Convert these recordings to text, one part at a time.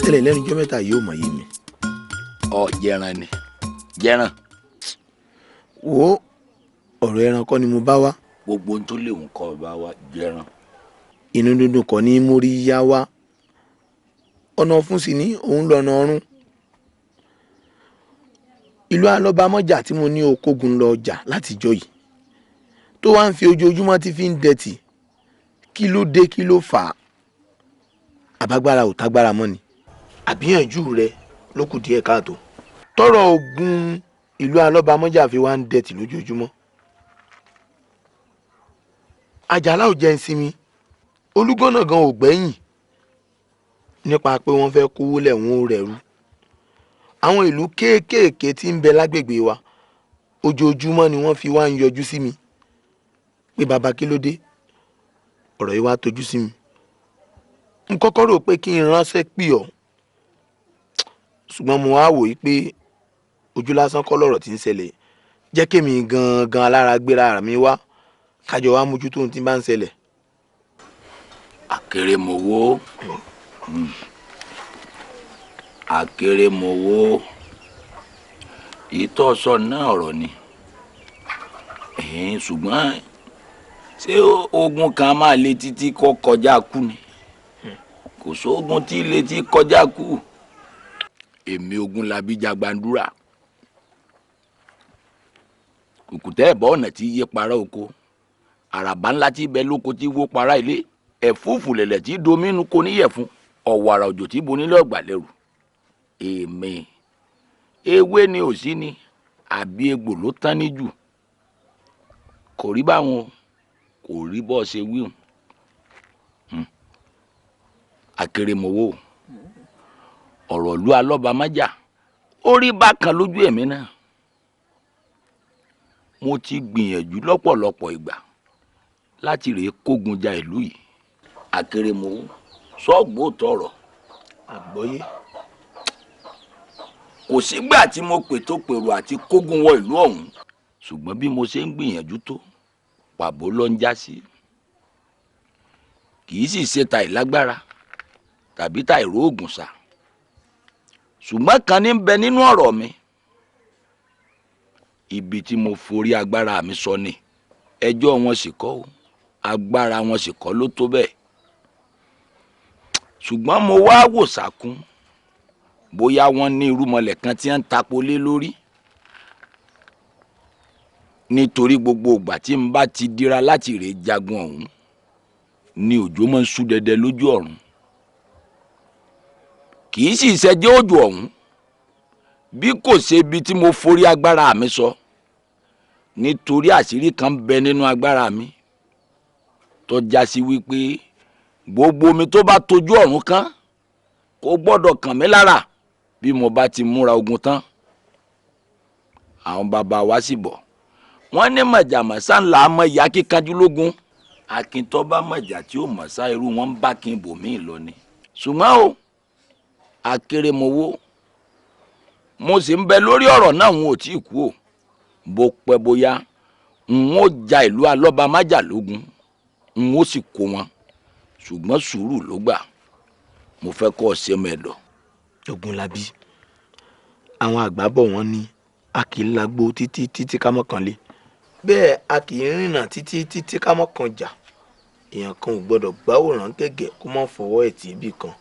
Ṣẹlẹ̀ lẹ́nu ijọ́ mẹ́ta yìí ò mọ̀ yé mi. Ọ jẹran ni jẹran. Wo, ọ̀rọ̀ ẹran kọ́ ni mo bá wá. Gbogbo ohun tó léwu kọ́ bá wá, jẹran. Inú dúndùn kọ́ ní mórí yá wá, ọ̀nà ọ̀fun sì ní òun lọ́nà ọ̀run. Ìlú alọ́bamọ́jà tí mo ní okógun lọ ọjà látijọ́ yìí tó wá ń fi ojoojúmọ́ tí fi ń dẹ̀tì, kí ló dé, kí ló fà á? Àbágbára ò tágbára mọ́ ni, àbíyànjú rẹ ló kù díẹ̀ káàtó tọrọ ogun ìlú alọ́bamọ́jà fi wá ń dẹ̀tì lójoojúmọ́. Àjàlá ò jẹ́ ń sinmi, Olúgbọ́nà gan ò gbẹ́yìn nípa pé wọ́n fẹ́ kówó lẹ̀ wọ́n ó rẹ̀rú. Àwọn ìlú kéékèèké tí ń bẹ lágbègbè wa, ojoojúmọ́ ni wọ́n fi wá ń yọjú sí mi pé bàbá kí ló dé, ọ̀rọ̀ yìí wá tojú sí mi. N kọ́kọ́ rò pé kí n ránṣẹ́ pì ọ́, ṣùgbọ́n mo wá wò yí pé ojú lásán kọ́ lọ̀rọ̀ tí ń ṣẹlẹ̀. Jẹ́ kémi gangan alára gbéra mi wá, kájọ wá mójútó ohun tí bá ń ṣẹlẹ̀. Àkèrèmọ̀wó, Àkèrèmọ̀wó, ìtọ́sọ náà ọ̀rọ̀ ni, ṣùgbọ́n ṣé ogun kan máa lé títí kọ́ kọjá kú ni? Kò sóògùn tí lè ti kọjá kú. Èmi Ogunlábí Jagbandúrà, kùkùtẹ́ ẹ̀bọ́ ọ̀nà tí yé para oko, àràbá ńlá tí bẹ lóko tí wó para ilé, ẹ̀fúùfù lẹ̀lẹ̀ tí domínú kò níyẹ̀fun, ọ̀wàrà òjò tí bonílẹ̀ ọ̀gbà lẹ́rù. Èmi ewé ni ò sí ni àbí egbò ló tán ní jù? Kò rí báwọn, kò rí bọ́ ṣe wíhùn. Àkèrèmọ̀wò, ọ̀rọ̀ ìlú alọ́bamájà ó rí bákan lójú ẹ̀mí náà. Mo ti gbìyànjú lọ́pọ̀lọpọ̀ ìgbà láti rèé kógun ja ìlú yìí. Àkèrèmọ̀wò, sọ́ọ̀gbó tọrọ. Àgbọ́yé. Kò sígbà tí mo pètò pèrò àti kógun wọ ìlú ọ̀hún, ṣùgbọ́n bí mo ṣe ń gbìyànjú tó, pàbó ló ń já sí. Kì í sì ṣe ta ìlágbára tàbí ta ìró ògùn sà, ṣùgbọ́n kan ní bẹ nínú ọ̀rọ̀ mi. Ibi tí mo forí agbára mi sọ ni, ẹjọ́ wọn sì kọ́ o, agbára wọn sì kọ́ ló tó bẹ́ẹ̀. Ṣùgbọ́n mo wá wò sàkún bóyá wọ́n ní irúmọlẹ̀ kan tí wọ́n ń tapo lé lórí, nítorí gbogbo ìgbà tí n bá ti dira láti rè jagun ọ̀hún ni òjò máa ń ṣú dẹdẹ lójú ọ̀run. Kì í sì ṣẹjẹ́ òjò ọ̀hún bí kò ṣe ibi tí mo forí agbára mi sọ, nítorí àṣírí kan ń bẹ nínú agbára mi tó já sí wípé gbogbo omi tó bá tojú ọ̀run kán kò gbọ́dọ̀ kàn mí lára bí mo bá ti múra ogun tán. Àwọn bàbá wa sì bọ̀, wọ́n ní mọ̀jàmọ́sá ńlá mọ̀ ìyá kíkanjú lógun. Akíntọ́ bá mọ̀jà tí ó mọ̀ sá, irú wọn ń bá kí n bò míì lọ ni. Ṣùgbọ́n o, Àkèrèmọ̀wò, mo sì ń bẹ lórí ọ̀rọ̀ náà, n ò tí ì kú o. Bó pẹ́ bóyá n ó ja ìlú alọ́bamájà lógun, n ó sì kó wọn, ṣùgbọ́n sùúrù ló gbà. Mo fẹ́ kọ́ ọ ṣe mẹ́dọ̀. Ogunlábí, àwọn àgbà bọ̀ wọ́n ní a kì í lágbo títí títí ká mọ́ kan lé, bẹ́ẹ̀ a kì í rìnà títí títí ká mọ́ kan jà. Èèyàn kan ò gbọ́dọ̀ gbáwòrán gẹ́gẹ́ kó má fọwọ́ ẹ̀ tì í bì kan.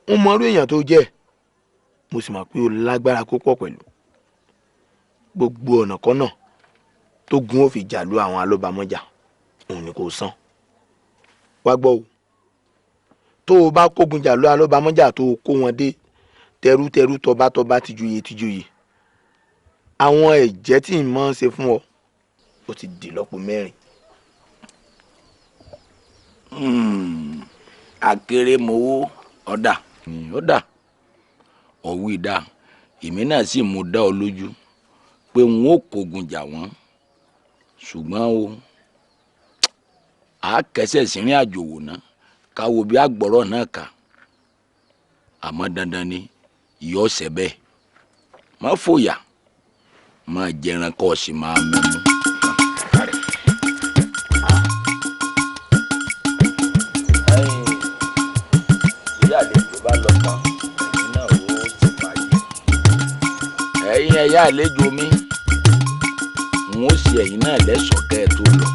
Mo mọ irú èèyàn tó jẹ́, mo sì mọ̀ pé o lágbára púpọ̀ pẹ̀lú. Gbogbo ọ̀nà kan náà tó gun ó fi jà lu àwọn alọ́bamọ́jà, òun ni kò san. Wá gbọ́ o, tó o bá kógun jà lu alọ́bamọ́jà tó o kó wọn dé tẹrútẹrú, tọbatọba, tìjòyè tìjòyè, àwọn ẹ̀jẹ̀ tí n máa ń ṣe fún ọ, ó ti di lọ́pọ̀ mẹ́rin. Àkèrèmọ̀wò, ọ̀dà ọ̀dà ọ̀wí dá, èmi náà sì mú dá ọ lójú pé n ó kógun jà wọ́n, ṣùgbọ́n o, a kẹsẹ̀ sínrin àjò wò ná, ká wo bí àgbọ̀rọ̀ náà kà. Àmọ́ dandan ni yọ ọ̀sẹ̀ bẹ́ẹ̀, má fòyà, má jẹran kọ́ ọ sì máa mímú. Ìyá àlejò bá lọ tán. Ẹ̀yin àlejò mi, n ó ṣe ẹ̀yin náà lẹ́sọ̀ọ́ kẹ́ ẹ tó lọ.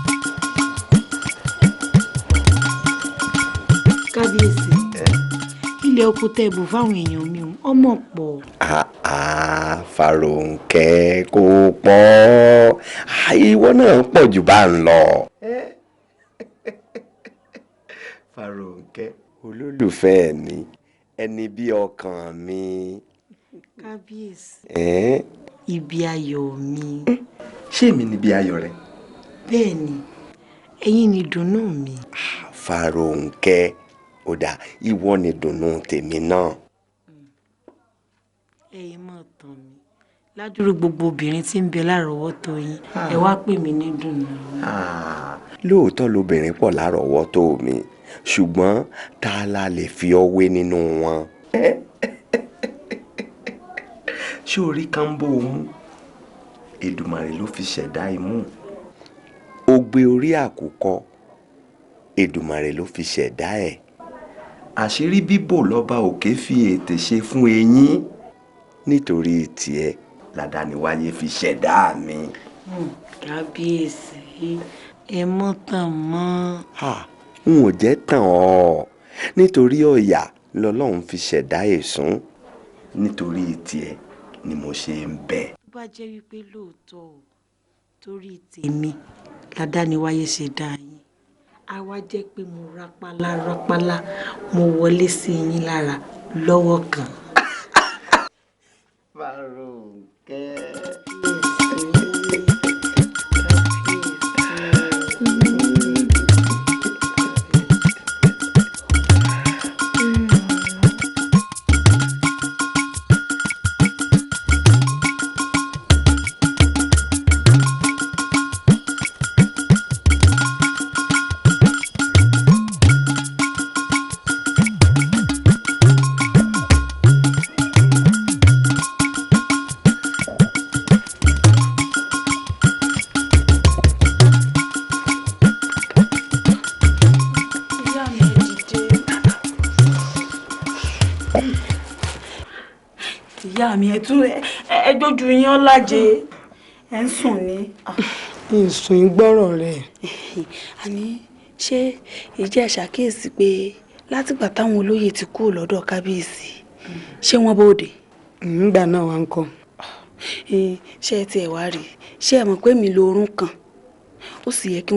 Kábíyèsí, ilẹ̀ oko tẹ́ bù fáwọn èèyàn mi ọmọ pọ̀. Fárónkẹ́, kò pọ̀, ìwọ náà pọ̀ jù bá ń lọ. Fárónkẹ́, olólùfẹ́ mi, ẹni bí ọkàn mi. Kábíyèsí, ibi ayọ̀ mi. Ṣé èmi ni ibi ayọ̀ rẹ? Bẹ́ẹ̀ ni, ẹ̀yin ni ìdùnnú mi. Fárónkẹ́, ó dáa, ìwọ ni ìdùnnú tèmi náà. Ẹ̀yin mọ̀ tán mi ládùúrú gbogbo obìnrin tí ń bẹ lárọ̀ọ́wọ́tó yín, ẹ wá pè mí ní dùnnú. Lóòótọ́ lobìnrin pọ̀ lárọ̀ọ́wọ́tó mi, ṣùgbọ́n ta la lè fi ọ́ wé nínú wọn. Ṣé orí kánbó mú? Èdùmàrè ló fi ṣẹ̀dá imú. Ó gbé orí àkùkọ, Èdùmàrè ló fi ṣẹ̀dá ẹ̀. Àṣírí bíbò lọ́ba òkè fi ètè ṣe fún eyín. Nítorí tiẹ̀ làdániwáyé fi ṣẹ̀dá mi. Kábíyèsí, ẹ mọ́ tàn mọ́. N ò jẹ́ tàn ọ́, nítorí ọ̀yà lọ́lọ́run fi ṣẹ̀dá èsún. Nítorí tiẹ̀ ni mo ṣe ń bẹ. Tó bá jẹ́ wípé lóòótọ́ o, torí tèmi làdániwáyé ṣe dá yín, á wá jẹ́ pé mo rápálá rápálá mo wọlé sí yín lára lọ́wọ́ kan. Fárónkẹ́. Ìyá mi, ẹ tún ẹ jójú yín ọlájẹ, ẹ ń sùn ní. Ìsùn ìgbọ́rọ̀ rẹ̀. Àní ṣé ìjẹ́ ṣàkíyèsí pé látìgbà táwọn olóyè ti kúrò lọ́dọ̀ kábíyèsí, ṣé wọ́n bóde? Nígbà náà wà ń kọ́. Ṣé ẹ tiẹ̀ wá rí i, ṣé ẹ mọ̀ pé mi lo orun kan, ó sì yẹ kí